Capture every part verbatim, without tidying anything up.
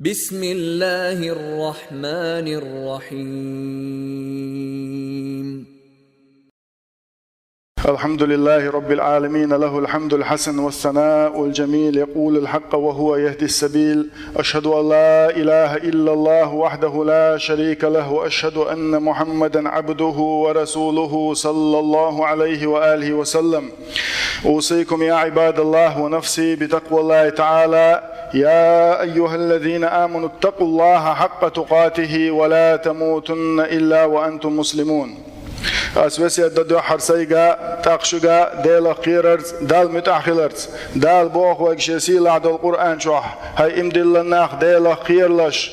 بسم الله الرحمن الرحيم. الحمد لله رب العالمين، له الحمد الحسن والثناء الجميل، يقول الحق وهو يهدي السبيل. أشهد أن لا إله إلا الله وحده لا شريك له، وأشهد أن محمدا عبده ورسوله صلى الله عليه وآله وسلم. أوصيكم يا عباد الله ونفسي بتقوى الله تعالى. يا أيها الذين آمنوا اتقوا الله حق تقاته ولا تموتن إلا وأنتم مسلمون. Ас весет до дуьххьара сайга, тӀаккха шуьга Делах кхерарца, Далла муьтӀахь хиларца. Дала боху вайга Шен сийлахь долу Къуръан чохь: «ХӀай иман диллина нах, Делах кхералаш,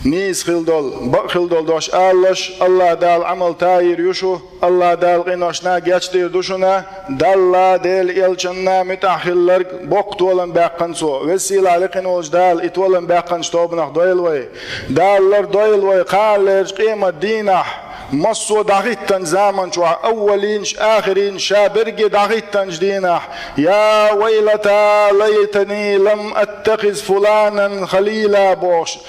нийса хила долу, бакъ хила долу дош алалаш, АллахӀ Дала Ӏамал тайийр ю шу, АллахӀ Дала къиношна гечдийр ду шуна». Далла, Делан элчанна муьтӀахь хилларг боккха толам баьккхина цо. Веза-сийлахь лекхина волчу Дала и толам баьккхинчу тобанах дойла вай. Дала лардойла вай кханалерчу къемат дийнахь, массо а дӀахӀиттинчу заман чохь, аввалинаш, ахиринаш, ша берриге дӀахӀиттинчу дийнахь: «Я вайлата лайтани лам аттахиз фуланан халила», – бохуш,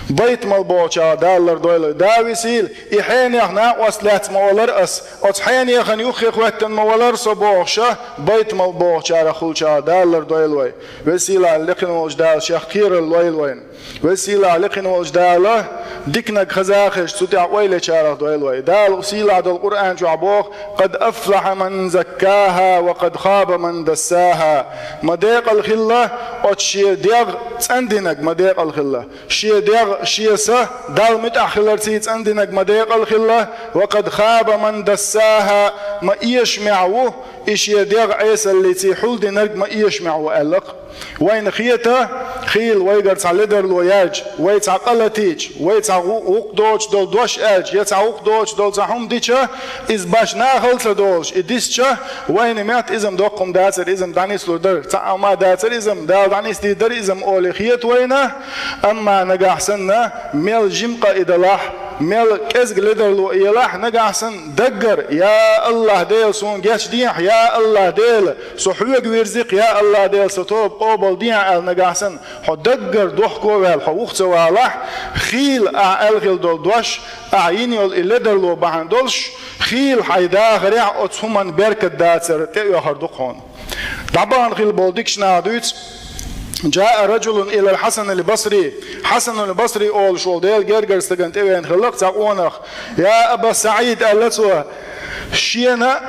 байтамал бохучарах Дала лардойла вай. Да висийла, и хьенех накъост лаьцна ма валара ас, оцу хьенехана юххе хӀоьттина ма валара со бохуша, байтамал бохучарах хуьлучарах Дала лардойла вай. Веза-сийлахь лекхина волчу Дала Шех кхерар лойла вайна. Веза-сийлахь лекхина волчу Дала диканиг хаза а хезча, цу тӀехь ойла ечарах дойла вай. Дала сийлахь долу Къуръан чохь боху: «Къад афлахьа ман заккаха ва къад хаба ман дассаха». Ма декъала хилла оцу шен дегӀ цӀандинарг, ма декъала хилла. Шен дегӀ, шен са Далла муьтӀахь хиларций цӀандинарг ма декъала хилла, ва къад хаба ман дассаха, ма эшамехь ву и шен дегӀ Ӏесаллиций хьулдинарг, ма эшамехь ву аьлла-кх. Вайна хета, хийла вайгара цхьа ледарло яьлча, вай цхьа къа латийча, вай цхьа гӀу-, гӀуллакх доцуш долу дош аьлча, я цхьа гӀуллакх доцуш долу цхьа хӀума дича, иза башха нахалца долуш, и дисча, вайна метта иза доккха хӀума дацара, иза дӀанислур дара, цхьа а хӀума дацара иза, Дала дӀанисдийр дара иза олий хета вайна. Амма нагахь санна, мел жима къа и далахь, мел кӀезга ледарло елахь, нагахь санна даггара: «Я АллахӀ Дела, суна гечдехьа, я АллахӀ Дела, со хьоьга вирзикх, я АллахӀ Дела, сан тоба къобалдехьа», – аьлла, нагахь санна хьо даггара дохко а ваьлла, хьо вуха ца валахь, хийла ахь аьлла хилла долу дош, ахь йина йолу и ледарло бахьана долуш, хийла хьайн дахарехь оцу хӀуманна беркат дацар тӀеоьхур ду-кх хьуна. ДӀабахана хилла болу дикачу наха дуьйцу: «Джаа раджулун илал Хьасанил Басри». Хьасанул Басри олуш волу Делан гергара стагана тӀевеана хилла-кх цхьа къонах: «Я Аба СаӀид, – аьлла цо, – шена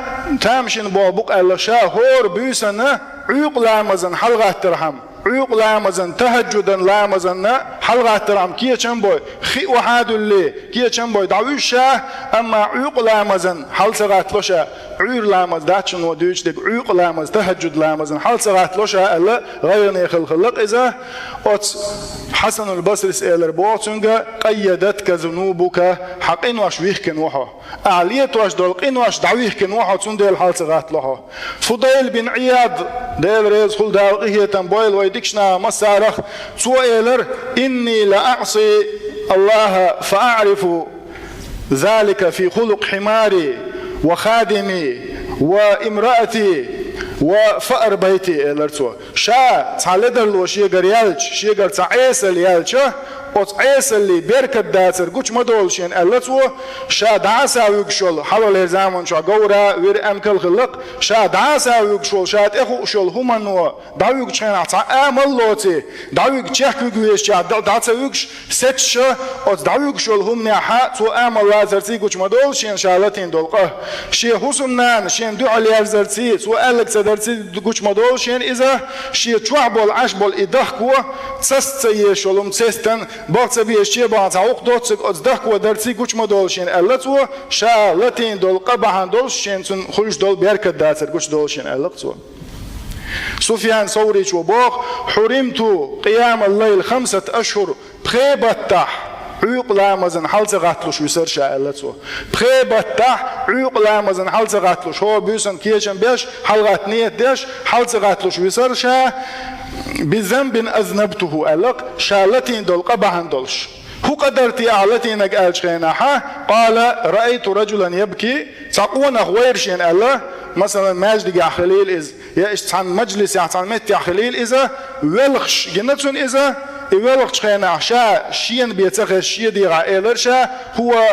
тамашийна болх бу-кх, – аьлла, – ша хӀора буьйсанна Ӏуьйкъа ламазан хьалагӀаттархьама, Ӏуьйкъа ламазан, тахӀаджудан ламазанна хьалагӀаттархьама кечам бой, хи охьа а дуьллий, кечам бой дӀавуьжу ша, амма Ӏуьйкъа ламазан хьала ца гӀаттало ша». Ӏуьйра ламаз дац шуна дуьйцуш дерг, Ӏуьйкъа ламаз, тахӀаджуд ламазан хьала ца гӀаттало ша аьлла, гӀайгӀане хилла хилла-кх иза. Оцу Хьасанул Басрис элира боху цуьнга: «Къаййадатка зунубука, хьан къинош вихкина ву хьо. Ахь летош долу къинош дӀавихкина ву хьо, цундела хьала ца гӀаттало хьо». Фудайл бин Ӏияд, Дела реза хуьлда, Дала къинхетам бойла вай дикачу нахах массарах, цо элира: «Инни ла аӀси АллахӀа фа аӀрифу залика фи хулукъи хьимари ва хадими ва имраати ва фаар байти», – элира цо. Ша цхьа ледарло шегара яьлча, шегара цхьа Ӏесалла яьлча, оцу Ӏесаллин беркат дацар гучу ма долу шена, аьлла цо, ша дӀаса вуьгуш йолу, хьалхалера заман чохь говра, вира, эмкал хилла-кх, ша дӀаса вуьгуш волу, ша тӀехууш йолу хӀумано дӀавуьгучу хенахь цхьа амал а лоций, дӀавуьгу чехка вуьгу везачохь, дӀа, дӀа ца вуьгуш, сецча, оцу дӀавуьгуш йолу хӀуманехьа цо амал лацарций гучу ма долу шена ша латийна долу къа. Шен хӀусамнана шена дуьхьал ерзарций, цо аьлларг ца дарций гучу ма долу шена иза, шен чохь болу, Ӏаш болу и дахко, цаста ца езаш йолу хӀума цестан, бакъ ца безаш чебахана цхьа гӀуллакх доцург оцу дахко дарций гучу ма долу шена, аьлла цо, ша латийна долу къа бахьана долуш шена цунна хуьлуш долу беркат дацар гучу долу шена, аьлла-кх цо. Суфьян Савричо боху: «Хьуримту къиямал лайл хамсат ашхур». Пхе баттахь Ӏуьйкъа ламазан хьала ца гӀатталуш висара ша, аьлла цо. Пхе баттахь Ӏуьйкъа ламазан хьала ца гӀатталуш, хӀора буьйсанна кечам беш, хьалагӀатта ният деш, хьала ца гӀатталуш висара ша, «би занбин азнабтуху», аьлла-кх, ша латийна долу къа бахьана долуш. «ХӀун къа дара те ахь латийнарг?» аьллачу хенахьа, къала: «Раайту раджулан ябки», цхьа къонах вайра шена аьлла, масалан, маьждигехь хилийла иза, я иштта цхьана мажлисехь, цхьана меттехь хилийла иза, велхаш гина цунна иза, И велхачу хенахь ша шена бен ца хезаш шен дегӀахь элира ша: «ХӀува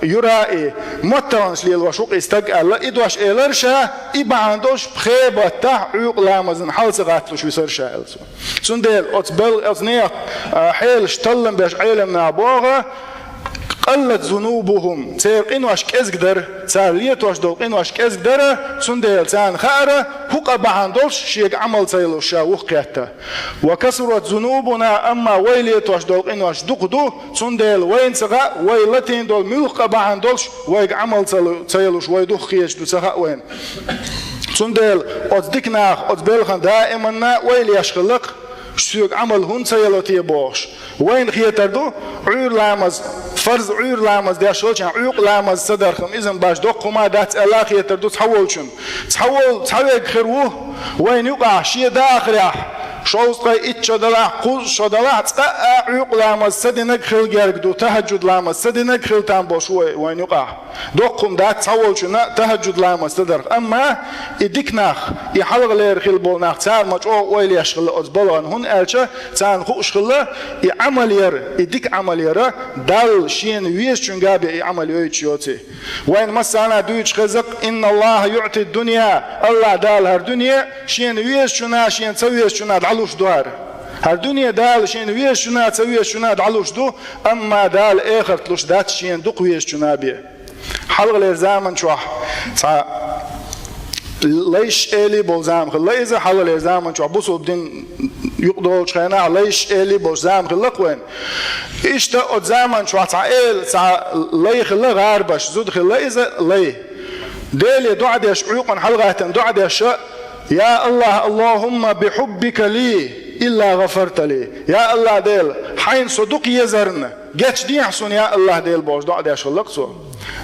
юраи», маттаханаш лелош ву-кх и стаг аьлла, и дош элира ша, и бахьана долуш пхе баттахь Ӏуьйкъа ламазна хьала ца гӀатталуш висира ша аьлла цо. Цундела оцу бел-, оцу нехан, а, хьелаш таллам беш Ӏелам наха боху: «Къаллат зунубухум», церан къинош кӀезиг дара, цара летош долу къинош кӀезиг дара, цундела царна хаьара, хӀун къа бахьана долуш шега Ӏамал ца йолуш ша вухкхетта. «Ва касурат зунубуна», амма вай летош долу къинош дукха ду, цундела вайна ца хаьа, вай латийна долу муьлхха къа бахьана долуш вайга Ӏамал ца лу-, ца йолуш вай дукха хеташ ду ца хаьа вайна. Цундела оцу дика наха оцу белхан даиманна ойла еш хилла-кх, соьга Ӏамал хӀунда ца яло те бохуш. Вайна хетар ду, Ӏуьйра ламаз, фарз Ӏуьйра ламаз деш хилча, Ӏуьйкъа ламаз ца дарх-м иза-м баш доккха хӀума дац аьлла хетар ду цхьаволчун. Цхьавол-, цхьаверг хир ву, вайна юкъахь шен дахарехь, шовзткъе итт шо далахь, кхузткъа шо далахь, цкъа а Ӏуьйкъа ламаз ца динарг хила герга ду, тахӀаджуд ламаз ца динарг хила там болуш ву вай, вайна юкъахь. Доккха хӀума дац цхьаволчунна тахӀаджуд ламаз ца дарх. Амма и дика нах, и хьалхалера хилла болу нах, цара ма чӀогӀа ойла еш хилла оцу балхана, хӀунда аьлча царна хууш хилла, и Ӏамал яра, и дика Ӏамал яра, Далла шена везачуьнга бен и Ӏамал йойтуш йоций. Вайна массарна а дуьйцуш хеза-кх: «Инна Аллаха юъти дунья», Аллах Дала хӀара дуьне шена везачунна, шена ца везачунна дӀалуш ду хӀара. ХӀара дуьне Дала шена везачунна, ца везачунна дӀалуш ду, амма Дала эхарт луш дац шена дукха везачунна бен. Хьалхалера заман чохь цхьа лайш эли болу зама хилла иза, хьалхалера заман чохь бусулба дин юкъадолучу хенахь лайш эли болуш зама хилла-кх вайн. Иштта оцу заман чохь цхьа эла, цхьа лай хилла гӀарбаш, зуда хилла иза лай. Деле доӀа деш, Ӏуьйкъана хьалагӀаьттина доӀа деш: «Я Аллах, Аллахумма бихуббика ли, илла гӀафарта ли». Я Аллах Дела, хьайна со дукха езарна, гечдехьа суна, я Аллах Дела, бохуш доӀа деш хилла-кх цо.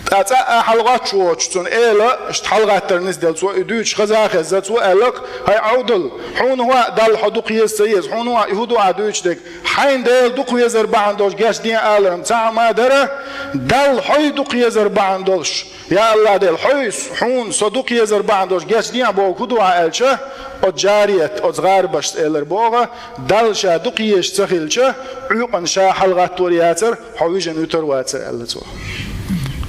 Ткъа цкъа а хьалагӀоттуш воцуш цунна эла, иштта хьалагӀаттар нисделла цо и дуьйцуш хаза а хезна, цо аьлла-кх: «ХӀай Ӏовдал, хьуна хӀун а Далла хьо дукха еза ца еза, хьуна хӀун а и хӀун ду ахь дуьйцуш дерг? Хьайна Дела дукха везар бахьана долуш гечдехьа аларна цхьа а ма дара, Далла хьо дукха езар бахьана долуш». Я Аллах Дела, хьо, хьуна со дукха езар бахьана долуш гечдехьа бохург хӀун ду ахь аьлча, оцу жарият, оцу гӀарбашца элира боху, Далла ша дукха езаш ца хилча, Ӏуьйкъана ша хьалагӀаттор яцара, хьо вижина вуьтур вацара аьлла цо.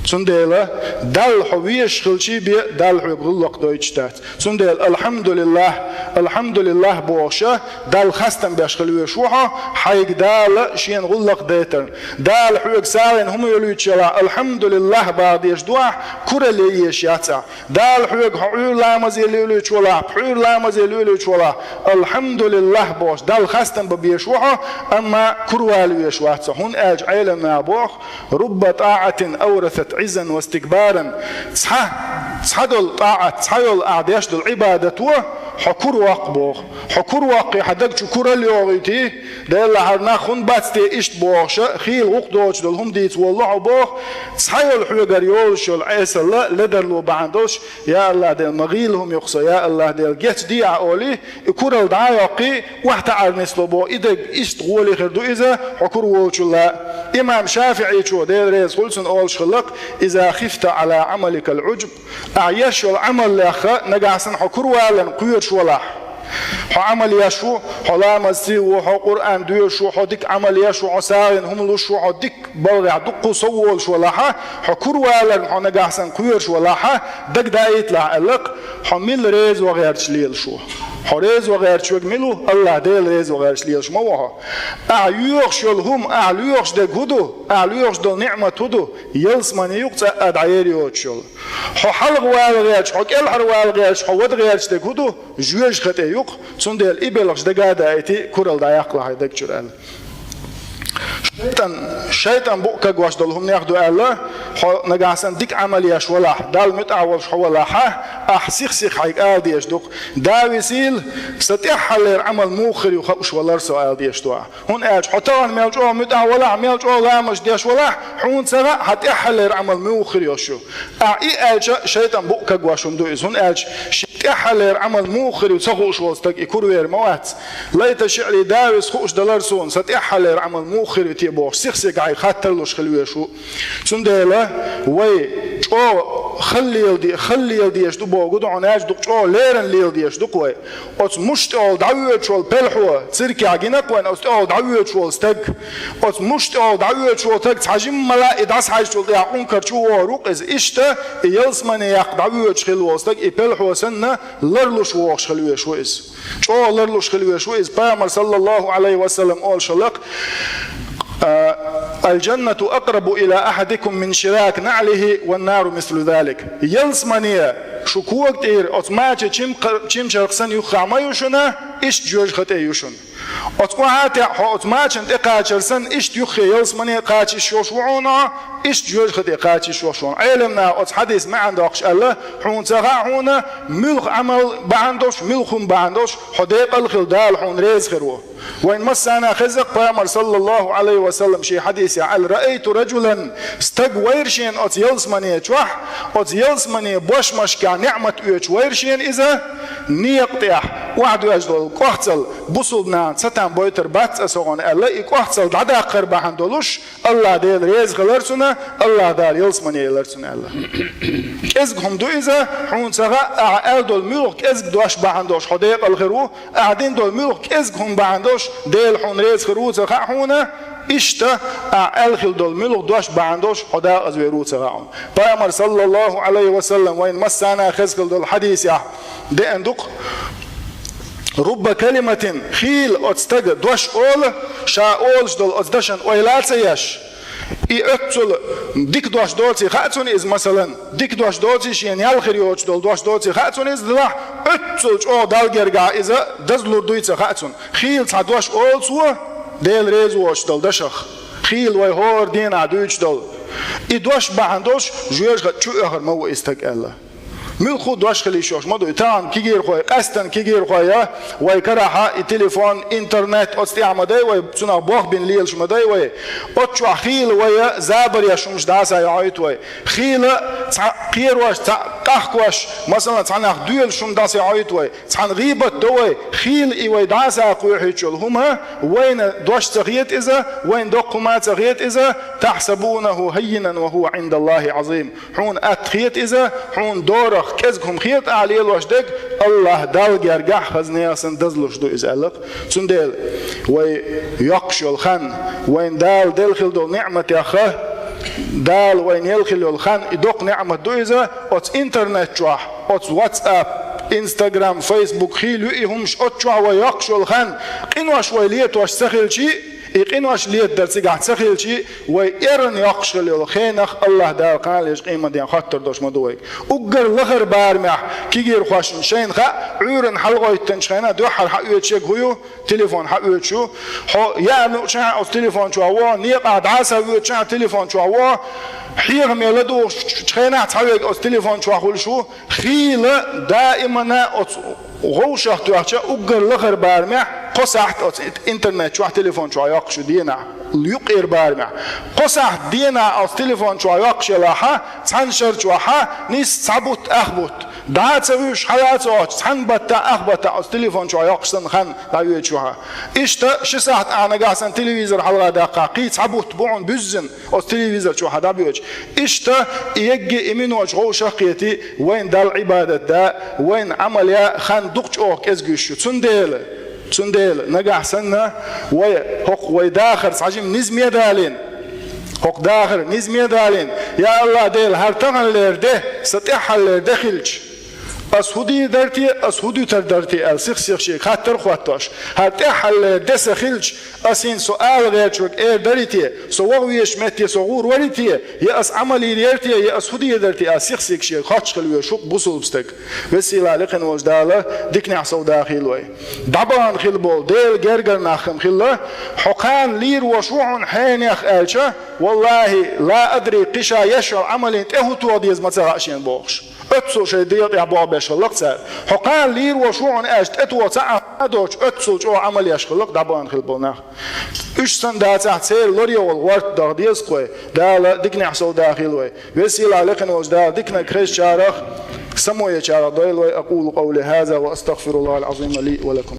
Цундела Далла хьо везаш хилчий бен, Далла хьоьга гӀуллакх дойтуш дац. Цундела «Алхьамдулиллах, алхьамдулиллах» бохуша, Далла хастам беш хила везаш ву хьо, хьайга Дала шена гӀуллакх дайтарна. Дала хьоьга сагӀина хӀума йолуьйтуш ялахь, «Алхьамдулиллах» баха дезаш ду ахь, куралла е езаш яц ахь. Дала хьоьга хьо Ӏуьйра ламазе лелуьйтуш валахь, пхьуьйра ламазе лелуьйтуш валахь, «Алхьамдулиллах» бохуш, Далла хастам бан безаш ву хьо, амма куравала везаш вац хьо, хӀунда аьлча Ӏелам наха боху: «Рубба тӀаӀатин аврасат Ӏиззан ва стикбаран». Цхьа, цхьа долу тӀаӀат, цхьа йолу ахь деш долу Ӏибадат ву, хьо кура воккху боху. Хьо кура воккхий, хьан даг чу куралла йогӀуьйтий, Делахь хӀара нах хӀунда бац те иштта бохуша, хийла гӀуллакх доцуш долу хӀума дийца воллу хьо боху, цхьа йолу хьоьгара йолуш йолу Ӏесалла ледарло бахьана долуш, я Аллах Дела, ма гӀийла хӀума ю-кх со, я Аллах Дела, гечдехьа олий, и куралла дӀа а йоккхий, охьатаӀар нисло боху, и даг иштта гӀоле хир ду иза, хьо кура волчул а. Имам ШафиӀичо, Дела реза хуьлда цунна, олуш хилла-кх: «Иза хифта Ӏала Ӏамаликал Ӏуджб». Ахь еш йолу Ӏамал лаьцна, нагахь санна хьо кураваларна кхоьруш валахь. Хьо Ӏамал еш ву, хьо ламазций ву, хьо Къуръан доьшуш ву, хьо дика Ӏамал еш ву, хьо сагӀина хӀума луш ву, хьо дика балгӀехь дуккха сов волуш валахьа, хьо кураваларна хьо нагахь санна кхоьруш валахьа, дагадаийталахь аьлла-кх, хьо мила реза ван гӀерташ лелаш ву. Хьо реза ван гӀерташ верг мила ву? Аллах Дела реза ван гӀерташ лелаш ма ву хьо. Ахь йоьхуш йолу хӀума, ахь лоьхуш дерг хӀун ду? Ахь лоьхуш долу ниӀмат хӀун ду? Ялсамани ю-кх цкъа а дӀаер йоцуш йолу. Хьо хьалха вала гӀерташ, хьо кӀелхьара вала гӀерташ, хьо вада гӀерташ дерг хӀун ду? Жоьжахати ю-кх, цундела и белхаш дага а даийти, куралла дӀаяккхалахь хьайн даг чуьра аьлла. ШайтӀан, шайтӀан букъ кагош долу хӀуманех ду аьлла, хьо нагахь санна дика Ӏамал еш валахь, Далла муьтӀахь волуш хьо валахьа, ахь сих-сиха хьайга ала дезаш ду-кх: «Да висийла, сан тӀаьххьаллера Ӏамал муха хир ю хууш валара со», ала дезаш ду ахь. ХӀунда аьлча хьо тахана мел чӀогӀа муьтӀахь валахь, мел чӀогӀа ламазаш деш валахь, хьуна ца хаьа хьан тӀаьххьаллера Ӏамал муха хир йолуш ю. Ахь и аьлча, шайтӀан букъ кагош хӀума ду иза. ХӀунда аьлча шен тӀаьххьаллера Ӏамал муха хир ю ца хууш волу стаг и куравер ма вац. Лайта шиъли, да виса хууш далара суна, сан тӀаьххьаллера Ӏамал муха хир ю те бохуш, сих-сиха хьайга хаттар луш хила везаш ву. Цундела вай чӀогӀа хала леладе-, хала леладеш ду бохург ду хьуна, аьлча дукха чӀогӀа леррина леладеш ду-кх вай. Оцу муш тӀехула дӀавоьдуш волу пелхьо, циркехь гина-кх вайна оцу тӀехула дӀавоьдуш волу стаг. Оцу муш тӀехула дӀавоьдуш волу стаг цхьа жимма лаьа и дӀасахьаьжчул тӀаьхьа Ӏункарчу вогӀур ву-кх иза. Иштта и ялсамане яккха дӀавоьдуш хилла волу стаг, и пелхьо санна, ларлуш вогӀуш хила везаш ву иза. ЧӀогӀа ларлуш хила везаш ву иза. Пайхамар, саллаллаху Ӏалайхи ва саллам, олуш хилла-кх: «الجنة أقرب إلى أحدكم من شراك نعله والنار مثل ذلك». Ялсамане шу кога тӀера оцу мача чим-, чимчарх санна юххехь ма ю шуна, иштта жоьжахати ю шуна. Оцу охьа а тӀехь хьо оцу мачана тӀекхачар санна, иштта юххе ялсамане кхача йиш йолуш ву хьуна, иштта жоьжахати кхача йиш йолуш ву хьуна. Ӏелам наха оцу хьадисан маьӀна доккхуш аьлла: «Хьуна ца хаьа хьуна, муьлха Ӏамал бахьана долуш, муьлха хӀума бахьана долуш хьо декъал хила, Дала хьуна реза хир ву». Вайн массарна хеза-кх, Пайхамар, саллаллаху Ӏалайхи ва саллам, шен хьадисехь аьлла: «رأيت رجلا», стаг вайра шена оцу ялсамане чохь, оцу ялсамане бошмашкахь неӀмат оьцуш вайра шена иза, некъа тӀехь охьадоьжна долу кӀохцал бусулба нахана цатам бойтур бац аса хьуна аьлла, и кӀохцал дӀадаккхар бахьана долуш, АллахӀ Дела реза хилар цунна, АллахӀ Дала ялсамане елар цунна аьлла. КӀезиг хӀума ду иза, хьуна ца хаьа, ахьа аьлла долу муьлха кӀезиг дош бахьана долуш хьо декъал хир ву, ахьа дина долу муьлха кӀезиг хӀума бахьана долуш Дела хьуна реза хир ву ца хаьа хьуна, иштта ахьа аьлла хилла долу муьлха дош бахьана долуш хьо декъаза вер ву ца хаьа хьуна. Пайхамар, саллаллаху Ӏалайхи ва саллам, вайн массарна хеза хилла долу хьадисехь деана ду-кх: «رب كلمة», хийла оцу стага дош олу, ша олуш долу оцу дашан ойла а ца еш. И оццул дика дош доций хаьа цунна иза, масалан, дика дош доций, шена ял хир йоцуш долу дош доций хаьа цунна иза, делахь оццул чӀогӀа Далла гергахь иза дазлур дуй ца хаьа цунна. Хийла цхьа дош олу цо, Дела реза воцуш долу дашах. Хийла вай хӀора дийнахь дуьйцуш долу. И дош бахьана долуш жоьжахати чу оьхур ма ву и стаг аьлла. Муьлхха а дош хила йиш йолуш ма ду. И тахана кегийрхой, къаьстина кегийрхой я, вай карахь и телефон, интернет оцу тӀехь ма дай вай, цунах болх бина лелаш ма дай вай. Оцу чохь хийла вай забар еш хӀумаш дӀасайохьуьйту вай. Хийла цхьа кхерош, цхьа къахкош, масалан, цхьа нах доьлуш хӀума дӀасайохьуьйту вай. Цхьана гӀийбат до вай, хийла и вай дӀасакхоьхьуьйтуш йолу хӀума, вайна дош ца хета иза, вайна доккха хӀума ца хета иза, «تحسبونه هينا وهو عند الله عظيم». Хьуна атта хета иза, хьуна дорах кӀезиг хӀума хета ахьа лелош дерг, АллахӀ Далла гергахь хаза нехан санна дазлуш ду иза аьлла-кх. Цундела вай йоккхуш йолу хан, вайна Дала делла хилла долу неӀматех, Дала вайна елла хилла йолу хан, и доккха неӀмат ду иза, оцу интернет чохь, оцу WhatsApp, Instagram, Facebook хийла ю и хӀумаш, оцу чохь вай йоккхуш йолу хан, къинош вай летош ца хилчий, и къинош летадар цигахь ца хилчий, вай эрна йоккхуш хилла йолу хенах АллахӀ Дала кхана лечу къематдийнахь хоттур долуш ма ду вайга. Уггар лахара барамехь кегийрхошна шайна хаьа, Ӏуьйранна хьалагӀовттинчу хенахь дуьххьара хьаоьцуш ерг хӀун ю? Телефон хьаоьцуш ю. Хьо яа нууччахьа оцу телефон чохь вогӀу, некъахь дӀасавоьдуччахьа телефон чохь вогӀу, хьехаме ладугӀучу хенахь цхьаверг оцу телефон чохь хуьлуш ву. Хийла даимана оцу гӀовшах тоьхча, уггар лахара барамехь кхо сахьт оцу интернет чохь, телефон чохь йоккхуш ю денахь, юккъера барамехь. Кхо сахьт денахь оцу телефон чохь йоккхуш елахьа, цхьана шар чохьа, нийсса цхьа бутт, ах бутт. ДӀа а ца вуьйш, хьала а ца Ӏоттуш, цхьана баттахь, ах баттахь оцу телефон чохь йоккхуш санна хан дӀавоьдуш ву хьан. Иштта ши сахьт ахьа нагахь санна телевизор хьалха даккхахь, кхин цхьа бутт бу хьуна буьззина оцу телевизор чохь хьан дӀабоьдуш. Иштта и егги и миноташ гӀовшах а кхетий, вайна Далла Ӏибадат да, вайна Ӏамал я хан дукха чӀогӀа кӀезиг йиш ю. Цундела, цундела нагахь санна вай хӀокху вай дахар цхьа жима низаме далийна, хӀокху дахар низаме далийна, я АллахӀ Дела, хӀара таханлера де сан тӀаьххьаллера де хилча, ас хӀун дийр дара те, ас хӀун дуьтур дара те аьлла, сих-сиха шега хаттар а хоттош, хӀара тӀаьххьаллера де сан хилча, ас хӀинца со ала гӀерташ верг эр дарий те, со ваха везачу метте со гӀур варий те, я ас Ӏамал йийр яра те, я ас хӀун дийр дара те аьлла, сих-сиха шега хоттуш хила везаш ву-кх бусулба стаг. Веза-сийлахь лекхина волчу Дала диканехь сов дахийла вай. ДӀабахана хилла болу Делан гергара нах хилла, хьо кхана лийр волуш ву хьуна хьенех аьлча, валлахӀи, ла адри, кхин ша еш йолу Ӏамална тӀе хӀун тоха деза ма ца хаьа шена бохуш. Оццул шайн дегӀа тӀехь болх беш хилла-кх цара. Хьо кхана лийр волуш ву хьуна аьлча, тӀе тоха цхьа а доцуш, оццул чӀогӀа Ӏамал еш хилла-кх дӀабахана хилла болу нах. Уьш санна дацахь, церан ларъяран гӀорта даха деза-кх вай. Дала диканехь сов дахийла вай. Веза-сийлахь лекхина волчу Дала диканиг хезачарах, самоечарах дойла вай. أقول قولي هذا وأستغفر الله العظيم لي ولكم.